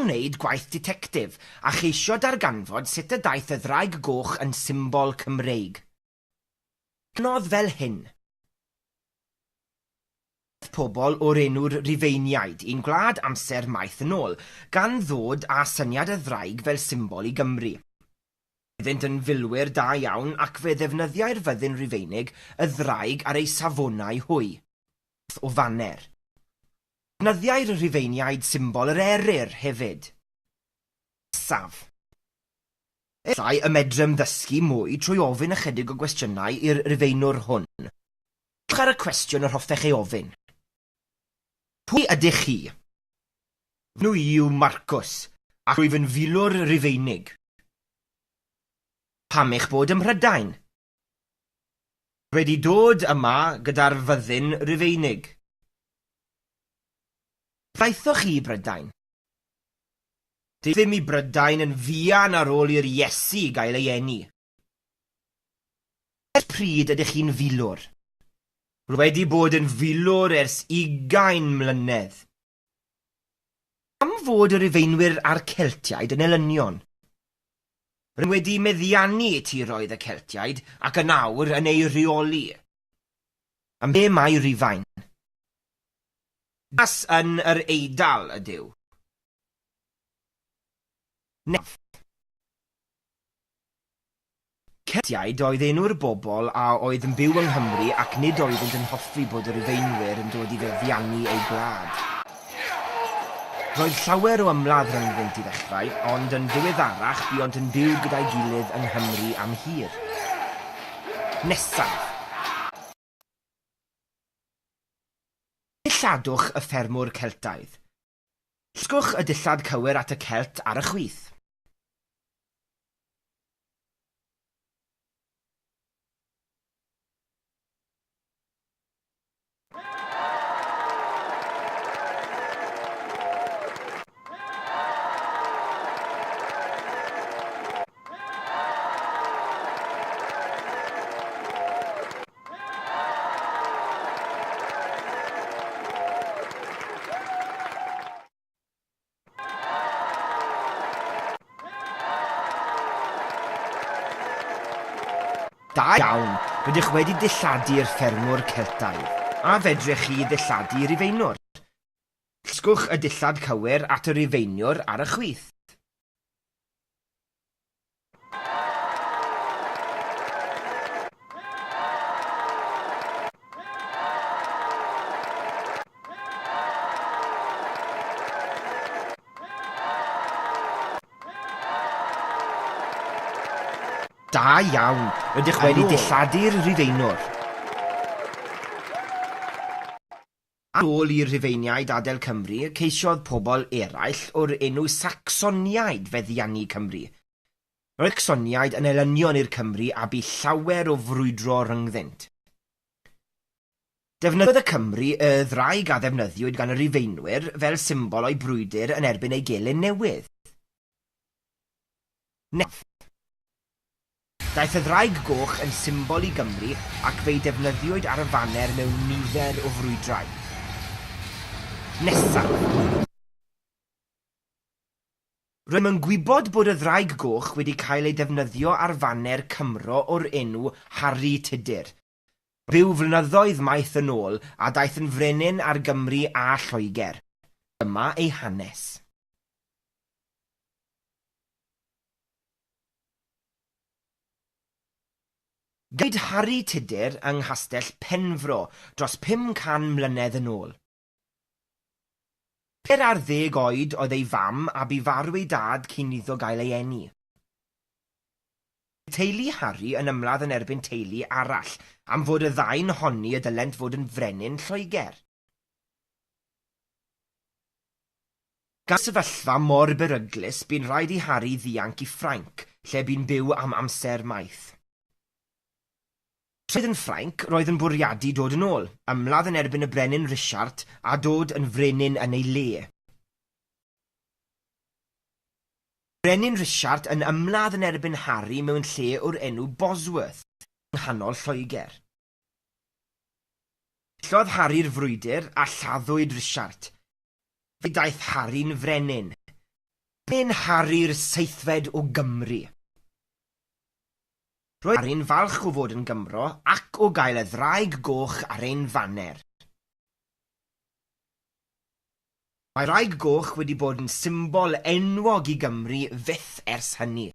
wneud gwaith ditectif a cheisio darganfod sut y daeth y Ddraig Goch yn symbol Cymreig. Canodd fel hyn. Daeth pobl o'r enw'r Rufeiniaid i'n gwlad amser maith yn ôl, gan ddod â syniad y ddraig fel symbol i Gymru. Roeddynt yn filwyr da iawn ac fe ddefnyddiai'r fyddin Rufeinig y ddraig ar eu safonau hwy. O faner. Defnyddiai'r Rhufeiniaid symbol yr eryr hefyd. Nesaf. Efallai y medrem ddysgu mwy trwy ofyn ychydig o gwestiynau i'r Rufeinwr hwn. Cliciwch ar y cwestiwn yr hoffech ei ofyn. Pwy ydych chi? Fy enw i yw Marcus, ac rwyf yn filwr Rufeinig. Pam eich bod ym Mhrydain? Wedi dod yma gyda'r fyddin Rufeinig. Ddaethoch chi i Brydain? Deuthum i Brydain yn fuan ar ôl i'r Iesu gael ei eni. Ers pryd ydych chi'n filwr? Rwy wedi bod yn filwr ers ugain mlynedd. Pam fod y Rufeinwyr a'r Celtiaid yn elynion? Rydym wedi meddiannu tiroedd y Celtiaid ac yn awr yn eu rheoli. Ym mhe mae Rufain? Dinas yn yr Eidal ydyw. Nef. Celtiaid oedd enw'r bobl a oedd yn byw yng Nghymru ac nid oeddynt yn hoffi bod y Rhufeinwyr yn dod i feddiannu eu gwlad. Roedd llawer o ymladd rhyngddynt i ddechrau, ond yn ddiweddarach buont yn byw gyda'i gilydd yng Nghymru am hir. Nesaf. Dilladwch y ffermwr Celtaidd. Llusgwch y dillad cywir at y Celt ar y chwith. Da iawn, rydych wedi dilladu'r ffermwr Celtaidd. A fedrech chi ddilladu Rufeinwr? Llusgwch y dillad cywir at y Rufeiniwr ar y chwith. Da iawn, rydych wedi dilladu'r Rhufeinwr. Ar ôl i'r Rhufeiniaid adael Cymru, ceisiodd pobl eraill o'r enw Sacsoniaid feddiannu Cymru. Roedd y Sacsoniaid yn elynion i'r Cymry a bu llawer o frwydro rhyngddynt. Defnyddiodd y Cymry y ddraig a ddefnyddiwyd gan y Rhufeinwyr fel symbol o'u brwydr yn erbyn eu gelyn newydd. Nef. Daeth y Ddraig Goch yn symbol i Gymru ac fe'i defnyddiwyd ar y faner mewn nifer o frwydrau. Nesaf. Rydym yn gwybod bod y Ddraig Goch wedi cael ei defnyddio ar faner Cymro o'r enw Harri Tudur. Byw flynyddoedd maith yn ôl a daeth yn frenin ar Gymru a Lloegr. Dyma ei hanes. Ganwyd Harri Tudur yng Nghastell Penfro dros 500 mlynedd yn ôl. Pedair ar ddeg oed oedd ei fam a bu farw ei dad cyn iddo gael ei eni. Roedd teulu Harri yn ymladd yn erbyn teulu arall am fod y ddau'n honni y dylent fod yn frenin Lloegr. Gan sefyllfa mor beryglus, bu'n rhaid i Harri ddianc i Ffrainc, lle bu'n byw am amser maith. Tra oedd yn Ffrainc, roedd yn bwriadu dod yn ôl, ymladd yn erbyn y Brenin Rhisiart a dod yn frenin yn ei le. Brenin Rhisiart yn ymladd yn erbyn Harri mewn lle o'r enw Bosworth, yng nghanol Lloegr. Enillodd Harri'r frwydr a lladdwyd Rhisiart. Fe daeth Harri'n frenin. Brenin Harri'r Seithfed o Gymru. Roedd Harri'n falch o fod yn Gymro ac o gael y ddraig goch ar ein faner. Mae'r ddraig goch wedi bod yn symbol enwog i Gymru fyth ers hynny.